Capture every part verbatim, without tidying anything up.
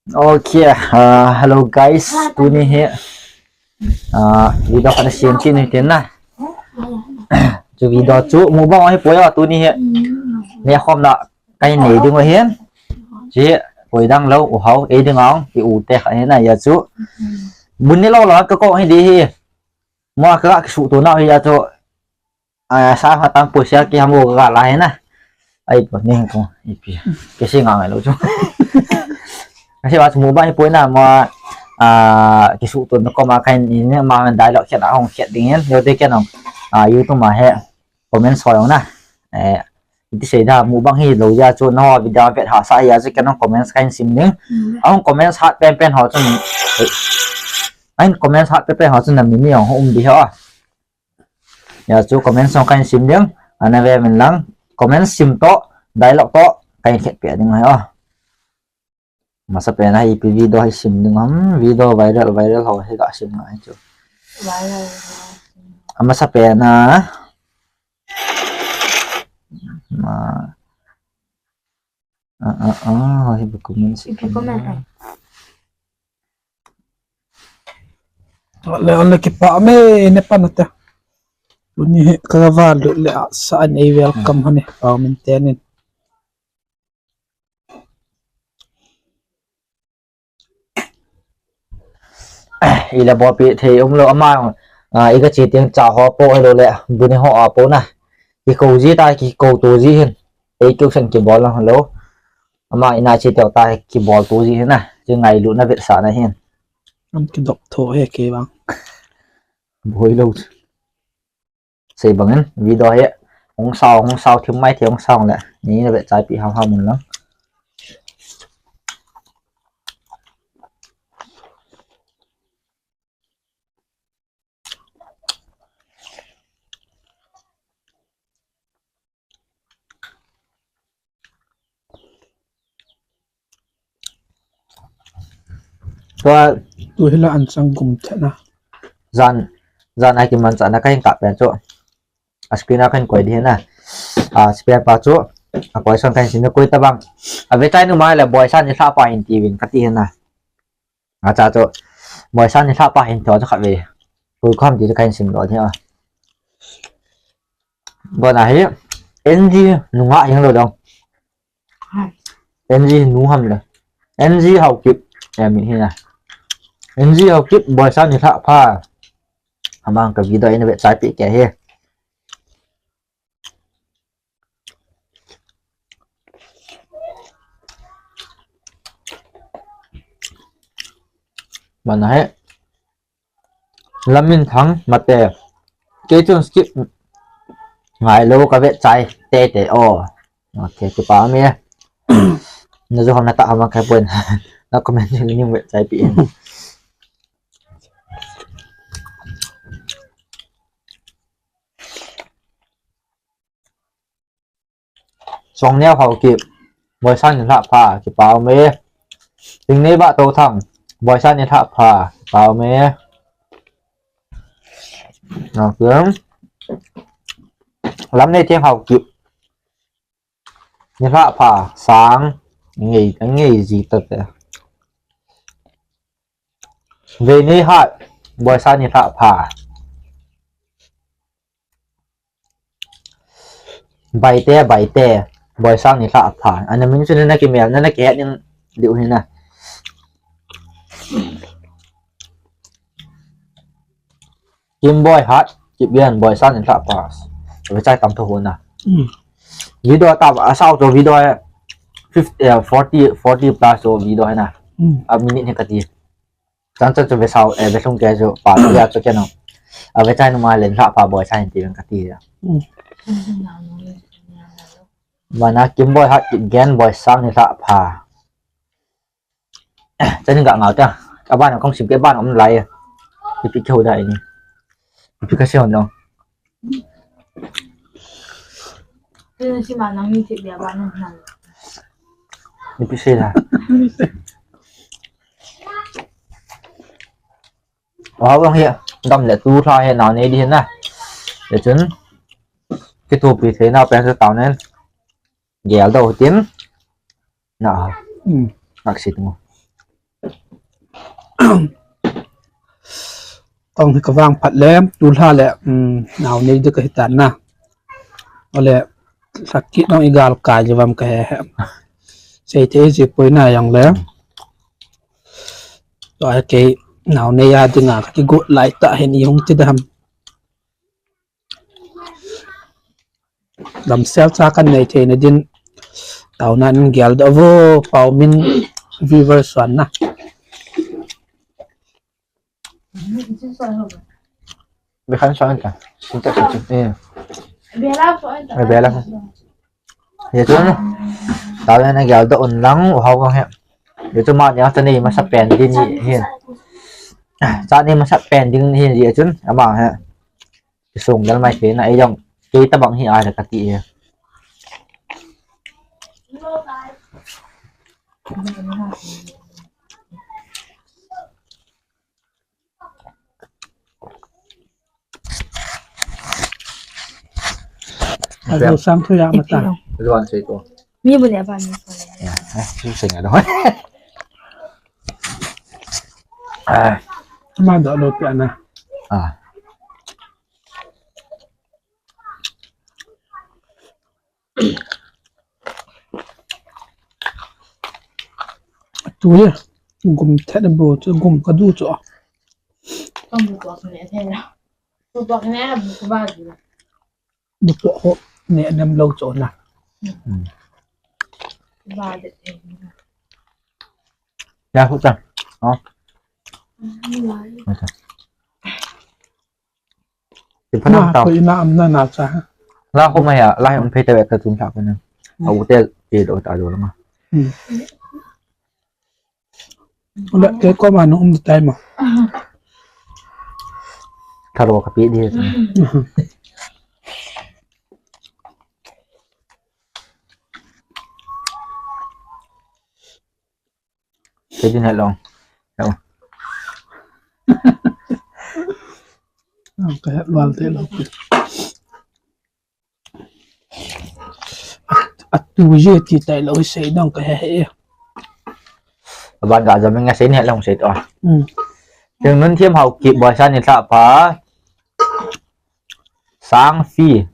Okay, uh, hello guys. Tuni hi, uh, video khat na sem kit ni tin na. Chu video chu mukbang hi poi a, tuni hi. Nekhomna kahin nei ding ahin. Chu koi dang lou, u hao, ei ding ang, i u te khat hi na, hijeh chun. Bun ni lou lou ka ko hi di hi. Mo ka kisuto na hijeh chun. Ah, sa ha tang poi sia ki ham u ka la hi na. Ai, po, ni ko, ipi. Kisi nga ngai lou chu. Kasi wa chu mukbang hi poi na mo, ah, kisuto na ko ma kahin ni ma dialogue khat a hung khat ding hin. Yo te kei nong. Ah, YouTube ma hi comment so jong na. Eh, iti sei da mukbang hi lou jeh chun na ho video vet hahsa hijeh chun kei nong comments kahin sim ding. Mm. Ahung comments hat pen pen ho chun. Ahin comments hat pen pen ho chun na min jong um di ho. Hijeh chun comment jong kahin sim ding, ana ve min lang, comment sim toh, dialogue toh, kahin khet peh ding ahi o. Masa pen a hi ipi video hi sim ding ham, video viral, viral ho hi ka sim ngai chu. Viral ho. A masa pen a. Ma. A, a, a, ho hi bu comment sim. Ipi comment a. Le, le, kipah me, ne pan ate. Tuni hi ka va lut le a sa an ei welcome hane, pa min te nin. Ila bolpi thei um lou ama, ah, i ka che tiang cha ho po helou le, bu ni ho a po na. Ki ko ji ta, ki ko to ji hin. Ei keu sen ki bol lang helou. Ama ina che teu ta ki bol to ji hin na. Chu ngailutna vetsahna hin. An kidop tho he kei vang. Boi lou. Sei bangin video hi hung sao, hung sao, thim mai thei hung sao le. Ni na vechai pi ham ham un lang. Tua tu hi la an sang gum thei na. Jan, jan a kimanchahna kahin kap pen chu. A screen a kahin koi di hi na. A screen pa chu. A koi sang kahin sim na koi tabang. A vechai nu mai le boisa ni lha pa hin ti vin kati hi na. A cha chu. Boisa ni lha pa hin to chu khat ve. Koi kham ti chu kahin sim lo di a. Bona hi. N G nunga hin lo dong. N G nu ham le. N G Haokip. Eh, min hi na. N G Haokip, boisa ni lha pha. Amang ka video in vechai pi ke hi. Mana he. Lamin thang mate. Kei chun skip ngai lo ka vechai te te o. Okay, kipa me. Na jo na ta hama kai pon. Na comment ni vechai pi. Song Neo Haokip, boisa ni lha pha, kipa um e. Tingneiba Touthang, boisa ni lha pha, kipa um e. Lamnei Theng Haokip, ni lha pha, sang, ngei, ngei ji ta te. Veinei Hat, boisa ni lha pha. Baite, Baite, boisa ni lha pha. Ana min chu na kimel, na kihet ning diu hi na. Kimboi Hat, Kipgen, boisa ni lha pha. Vechai tam tho ho na. Video ta a sao to video fifty, eh, forty, forty plus to video hi na. A minute hi kati. Chan chan chu ve sao, eh, ve lhung kei chu pa chu ya chu kei nong. A vechai nu mai le lha pha boisa hin ti veng kati ya. Mana Kimboi Hat, Kipgen, boisa ni lha pha. Chan ga ngau ta. Aban kong sim ke ban um lai. Ipi keu da ini. Ipi ka se hon dong. Ni pi sei la. Wa wang hi dam le tu lha hi nau nei di na. Le chun. Kitupi thei nau pen sa tau nen. Gel do tin. Na. Nak sit mo. Kong hi ka vang phat le, tulha le, um, nao nei de ka hitan na. Ole, sakit nong igal kai je vam ka he he. Sei te je poi na yang le. To ai ke nao nei a dinga ka ki go lai ta hen i hung ti dam. Damsel cha kan nei theina din. Tauna in gel da vo, Pau Min viewers wan na. Bi khan suan ka. Sin ta sin. Eh. Bela suan ta. Bela. Ye chu na. Tauna in gel da un lang u hau ka he. Ye chu ma nia cha nei masa pen din ni hin. Cha nei masa pen din hin ye chun ama he. Kisung dal mai thei na, ei jong kei tabang hi ai la ka ti e. Alo sang thu ya mata. Luan sei ko. Mi bu ne ba mi ko. Ya, eh, su sei nga do. Ah. Ma do lo pi ana. Ah. Tui gum thet bo chu gum ka du chu. Ka bu ko ne the la. Bu ko ne bu ko ba du. Bu ko ho ne nem lo chu na. Hmm. Ba de. Ya hu ta. Oh. Hmm. Ti phanang tau. Ko ina amna na cha. La ko mai a, la hon phei te ka tun tha ko na. A u te ti do ta do la ma. Hmm. Ula ke ko ma no um tai ma. Tharo ka pi di. Ke din helong. Helong. Ang kaya lual te lo. Atu je ti tai lo sei dong kaya he. Aban ga jam nga sei ni helong sei to. Hmm. Teng nun thiam hau ki boy sa ni tha pa. Sang fi.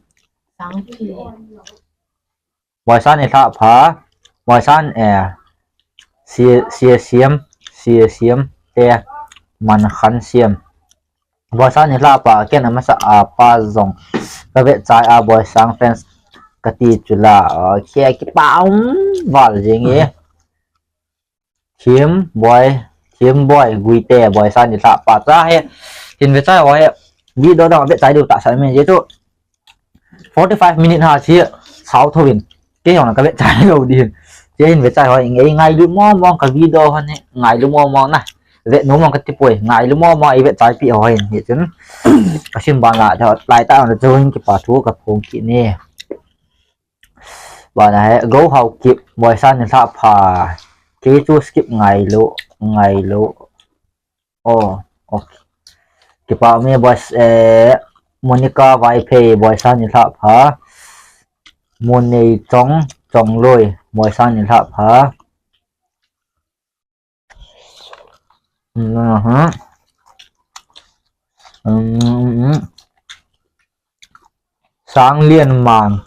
Sang fi. Boisa ni lha pha, boisa, eh, sia, sia siam, sia siam te man khan siam. Boisa ni lha pa, ken amasa a pa jong ka ve chai a, boisa fans ka ti chu la, okay, kipa um val jing e. Thim boy, thim boy, guite boisa ni lha pa cha he. Hin ve chai ho he. Video dang ve chai diu ta sa mi je chu. Forty five minute ha chi sao tho in. Ke jong ka ve chai lo din. Che hin ve chai ho in ei ngailu mo mo ka video ho ni. Ngailu mo mo na. Ve nu mo ka ti poi. Ngailu mo mo ei ve chai pi ho hin hi chun. Ka sim ban la tho lai ta na chu hin kipa thu ka phong kit ni. Bana he, Go Hau Kip, boisa ni lha pha. Kei chu skip ngai lo, ngai lo. Oh, okay. Kipa mi bois, eh, Monica Vaiphei, boisa ni lha pha. Monei Chong, Chong Loi, boisa ni lha pha. Aha. Um, Sang Lian Man,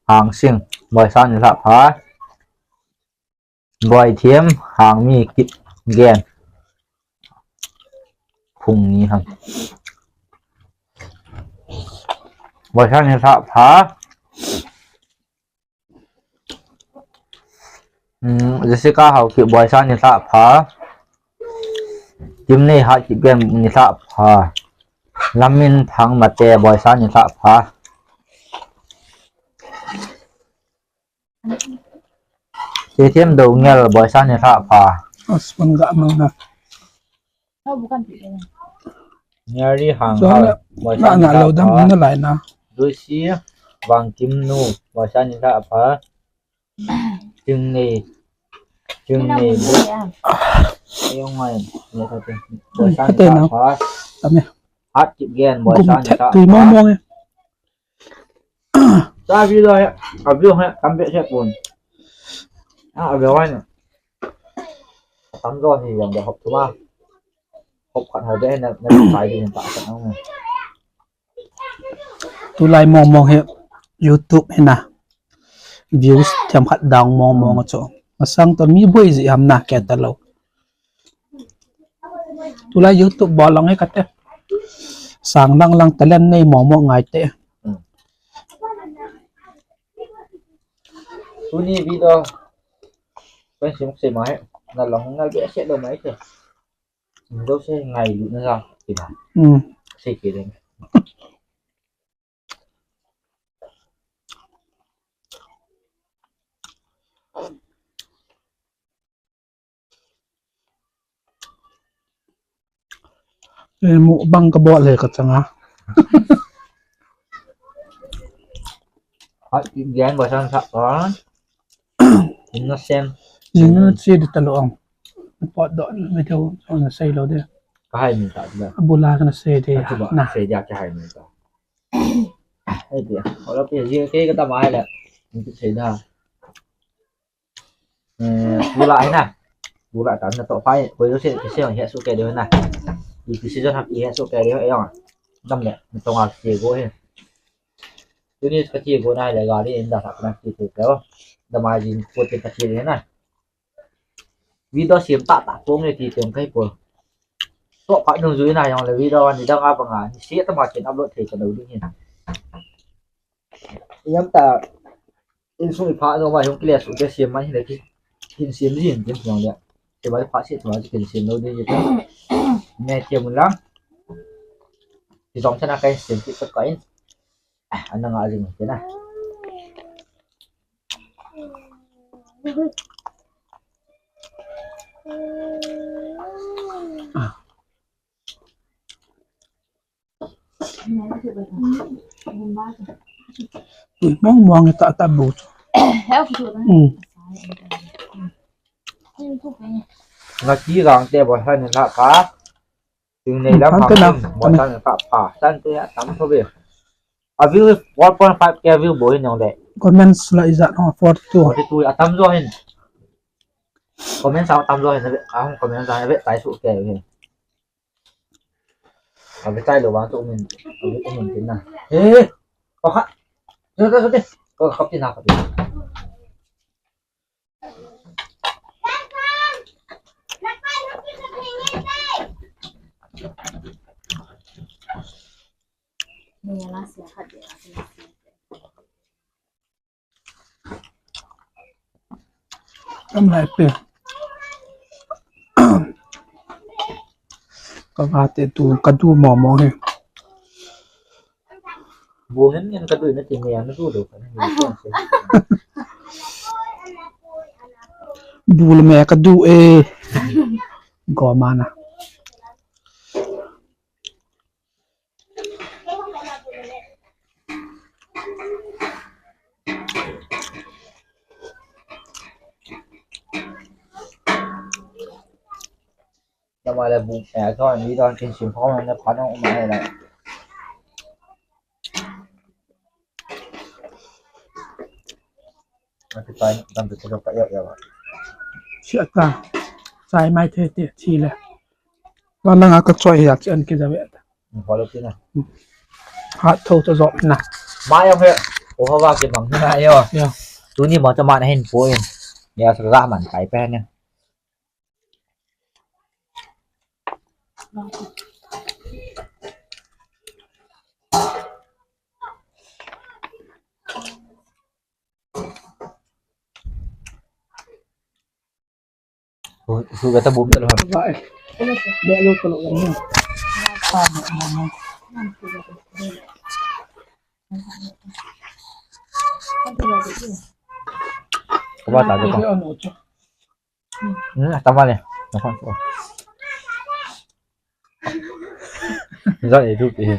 Hang Sing, boisa ni lha pha. Boy Thiam, Hang Mi Kip Gen. Phung ni ham. Boisa ni lha pha. Um, Jessica Hau Kip, boisa ni lha pha. Kim Nei Hat Kip Gen ni lha pha. Lamin Thang Mate, boisa ni lha pha. Te Thiam Do Ngel, boisa ni lha pha. As pun ga mang na. Nyari Hang Hal, boisa ni lha pha. Lucy Vang Kim Nu, boisa ni lha pha. Ching Nei, Ching Nei Bu. Ayong ngai, ni sa te. Boisa ni lha pha. Hat Kip Gen, boisa ni lha pha. Cha video he, a view he, tam be he pun. A view he. Tam do hi yang da hop tu ma. Hop khat ho be na, na pai din ta sa ang. Tulai mong mong hi YouTube hi na. Views themkhat down mong mong chu. Masang to mi boi ji ham na ke ta lo. Tulai YouTube bol lang hi kate. Sang lang lang talent nei mong mong ngai te. Hmm. Tuni video. Kan sim se mai. Na long na be se lo mai se. Ndo se ngai lu na sa. Kina. Hmm. Se ke ding. Eh, mukbang ka bol le ka changa. Hat gen ba san sa ka. Innocent. Innocent di talo ang. Pot do video ang na sei lo de. Ka hai min ta da. Abula ka na sei de. Atu ba na sei dia ka hai min ta. Ai dia. Wala pe ji ke ka ta mai le. Ni sei da. Eh, bula hai na. Bula ta na to pai. Koi lo se ke se ang he su ke de na. Ni ki season ha ki he su ke de e ang. Dam le. Ni to nga ke go he. Tuni ka ti go na le gari in da sa na ti te ko. Da mai jin ko te ka ti le na. Video sem ta ta pong le ti te kai po. To pa nung ju na yong le video ni da nga ba nga ni se ta ma ken upload thei ka do ding hin. Yam ta insung i pha no ma yong kile su te sem ma hin le ki. Kin sem jin tin yong le. Te ba pha se to ma kin sem lo ding. Ne ke mun lang. Ti jong chana kai sem ti ka kai. Ah, ana nga jing te na. Tui mong mong ta ta bu. Hmm. Nga ki gang te bo han la ka. Ting nei lam. Tan te na. Mo tan ka pa. Tan te ya tam tho be. A view four point five K view bo hin yong le. Comments la ijat ho forty two. Forty two atam jo hin. Comments atam jo hin. A comments a ve tai su ke hin. A ve tai lo wang tu min. A ve tu min tin na. He. Ko kha. Ko kha. Ko kha tin na kha. Am lai pe. Ka va te tu ka du mo mo he. Bu ngen ngen ka du na ti ngen na du do ka na ngen. Bu le me ka du e. Go mana. Tama le bu, eh, thon, mi don kin sim phong le phan ong ma le. Ati pai, dam tu tu ka ya ya. Sia ka. Sai mai the te thi le. Wa la nga ka choi ya chen ki ja ve. Ho lo ti na. Ha tho to jo na. Ma ya ve. O ha wa ki bang na yo. Ya. Tuni mo ta ma na hin po in. Ya sa ga man kai pe ne. Su ga ta bum ta lo. Ba e. Be lo ko lo ga ni. Ko ba ta ko. Hmm, tama le. Nakon ko. Zan e dup e.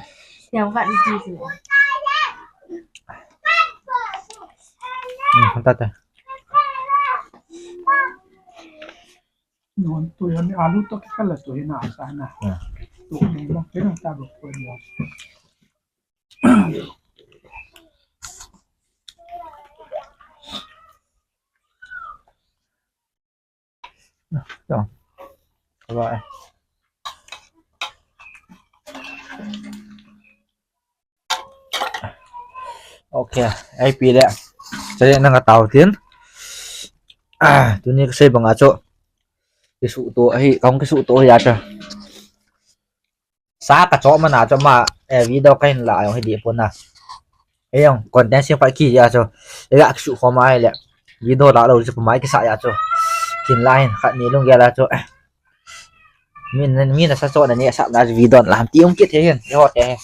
Yang vat ni ti. Hmm, ta ta. Non tu yang ni alu tu kita lah tu hina sana. Tu ni mo kena ta bu ko ni. Rồi. Rồi. Okay, ai pi le. Chale nang a tau tin. Ah, tuni kasei banga chu. Kisuto ahi, kong kisuto ahi a chu. Sa kacho mana chu ma, eh, video kahin la jong hi dipon na. Ei jong content sem khat kija chu. Ei ga kisu khoma ahile. Video la lou chu pumai kisa ja chu. Kin la hin khat ni lunggel a chu. Eh. Min, min nasa cho na ni sa na video la ham ti um kit he hin. Ei ho te he.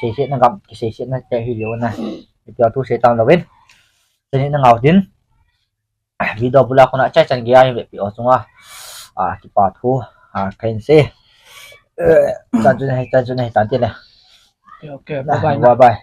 Sei sei na gam, sei sei na te hi lou na. Ei pia tu sei tam louvin. Tuni na ngau tin. Video bula kona chai chan gei a hi ve pi o chunga. Ah, kipa thu. Ah, kahin sei. Eh, chan chu na hi, chan chu na hi, tan ti le. Okay, okay. Bye bye. Bye bye.